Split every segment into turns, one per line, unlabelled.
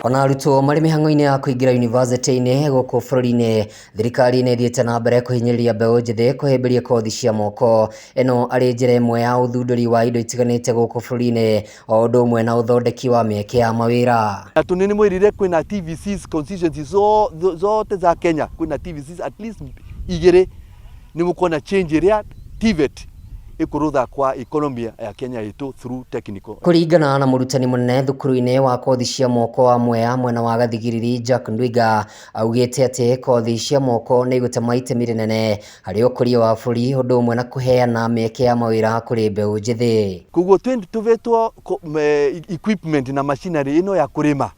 Ona arutwo marĩ mĩhang'o-inĩ ya kũingĩra yunivasĩtĩ-inĩ gũkũ bũrũri-inĩ, thirikari nĩ ĩthiĩte na mbere kũhinyĩrĩria mbeũ njĩthĩ kũhĩmbĩria kothi cia moko. Ĩno arĩ njĩra ĩmwe ya ũthundũri wa indo itiganĩte gũkũ bũrũri-inĩ, o ũndũ ũmwe na ũthondeki wa mĩeke ya mawĩra.
Na tondũ nĩ mwĩrire kwĩna TVCs constituencies zote za Kenya kwĩna TVCs at least igĩrĩ nĩ mũkuona change ĩrĩa TVET ĩkũrũtha kwa economy ya Kenya itũ through technical.
Kũringana na mũrutani mũnene thukuru-inĩ wa kothi cia moko wa Mwea mwena wa Gathigiriri Jack Ndwiga augĩte atĩ kothi cia moko nĩ igũtema itemi rĩnene harĩ ũkũria wa bũrũri ũndũ ũmwe na kũheana mĩeke ya mawĩra kũrĩ mbeũ njĩthĩ.
Koguo tũvetwo equipment na machinery ĩno ya kũrĩma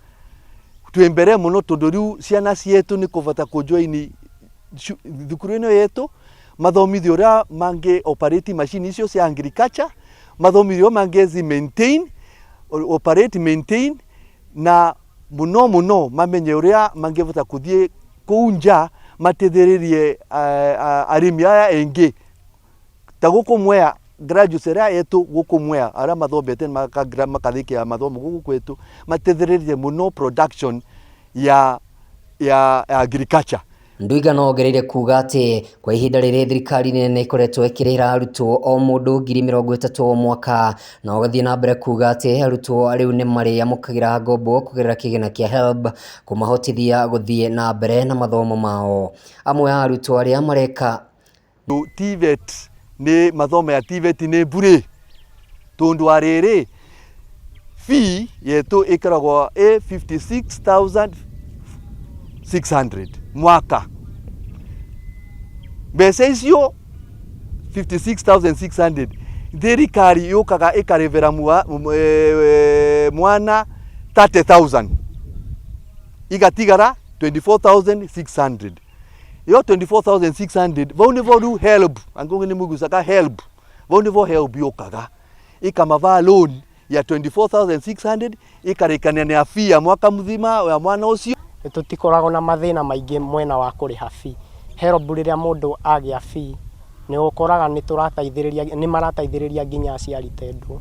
twĩ mbere mũno tondũ rĩu ciana cietũ nĩ kũbata kũ join thukuru ĩno yetũ mathomithio ũrĩa mangĩ operate machine icio cia agriculture, mathomithio ũrĩa mangĩ maintain, operate, maintain na mũno mũno mamenye ũrĩa mangĩbota kũthiĩ kũu nja mateithĩrĩrie arĩmi aya engĩ ta gũkũ Mwea graduates arĩa etũ gũkũ Mwea arĩa mathomete makarĩkia mathomo gũkũ gwitũ mateithĩrĩrie mũno production ya agriculture.
Ndwiga no ongereire kuga atĩ kwa ihinda rĩrĩ thirikari nene ĩkoretwo ĩkĩrĩhĩra arutwo o mũndũ 30,000 o mwaka, na ũgathiĩ na mbere kuga atĩ arutwo rĩu nĩ marĩamũkagĩra ngombo kũgerera kĩgĩna kĩa HELB kũmahotithia gũthiĩ na mbere na mathomo mao. Amwe a arutwo arĩa mareka
TVET nĩ mathomo ya TVET nĩ bure tondũ wa rĩrĩ fee yetu ĩkoragwo ĩ 56,600 mwaka. Mbeca icio 56,600 thirikari yũkaga ĩkarĩbĩra mwana 30,000 igatigara 24,600. Iyo 24,600 vau nĩvo rĩu HELB angĩkorwo nĩ mũgucaga HELB vau nĩvo HELB yũkaga ĩkamava loan ya 24,600 ĩkarĩkania na fee ya mwaka mũthima ya mwana ũcio.
Tũtikoragwo na mathĩna maingĩ mwena wa kũrĩha fee. HELB rĩrĩa mũndũ agĩa fee nĩ ũkoraga nĩ tũrateithĩrĩria, nĩ marateithĩrĩria nginya aciari tondũ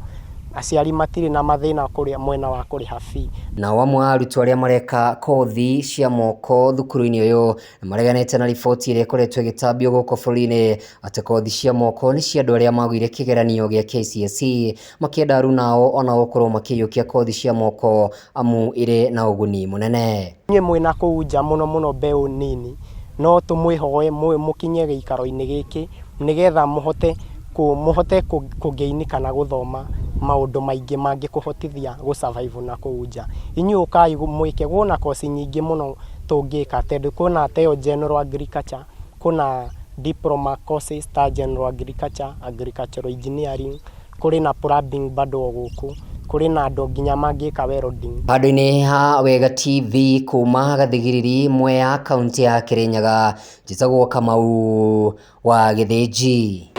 aciari matirĩ na mathĩna kũrĩa mwena wa kũrĩha fee.
Nao amwe a arutwo arĩa mareka kothi cia moko thukuru-inĩ ũyũ nĩ mareganĩte na riboti ĩrĩa ĩkoretwo ĩgĩtambio gũkũ bũrũri-inĩ atĩ kothi cia moko nĩ cia andũ arĩa magũire kĩgeranio gĩa KCSE, makĩenda arunao onao gũkorwo makĩiyũkia kothi cia moko amu irĩ na ũguni mũnene.
Inyuĩ mwĩna kũu nja mũno mũno mbeũ nini, no tũmwĩhoe mũkinye gĩikaro-inĩ gĩkĩ nĩgetha mũhote mũhote kũ gain kana gũthoma maũndũ maingĩ mangĩkũhotithia gũ survive na kũu nja. Inyuĩ ũkai mwĩke, kwĩna koci nyingĩ mũno tũngĩka tondũ kwĩna ta ĩyo general agriculture, kwĩna diploma courses ta general agriculture, agricultural engineering, kũrĩ na plumbing bado o gũkũ, kũrĩ na andũ nginya mangĩka welding.
Handũ-inĩ ha Wega TV kuma Gathigiriri, Mwea, kaũntĩ ya Kĩrĩnyaga, njĩtagwo Kamau wa Gĩthĩnji.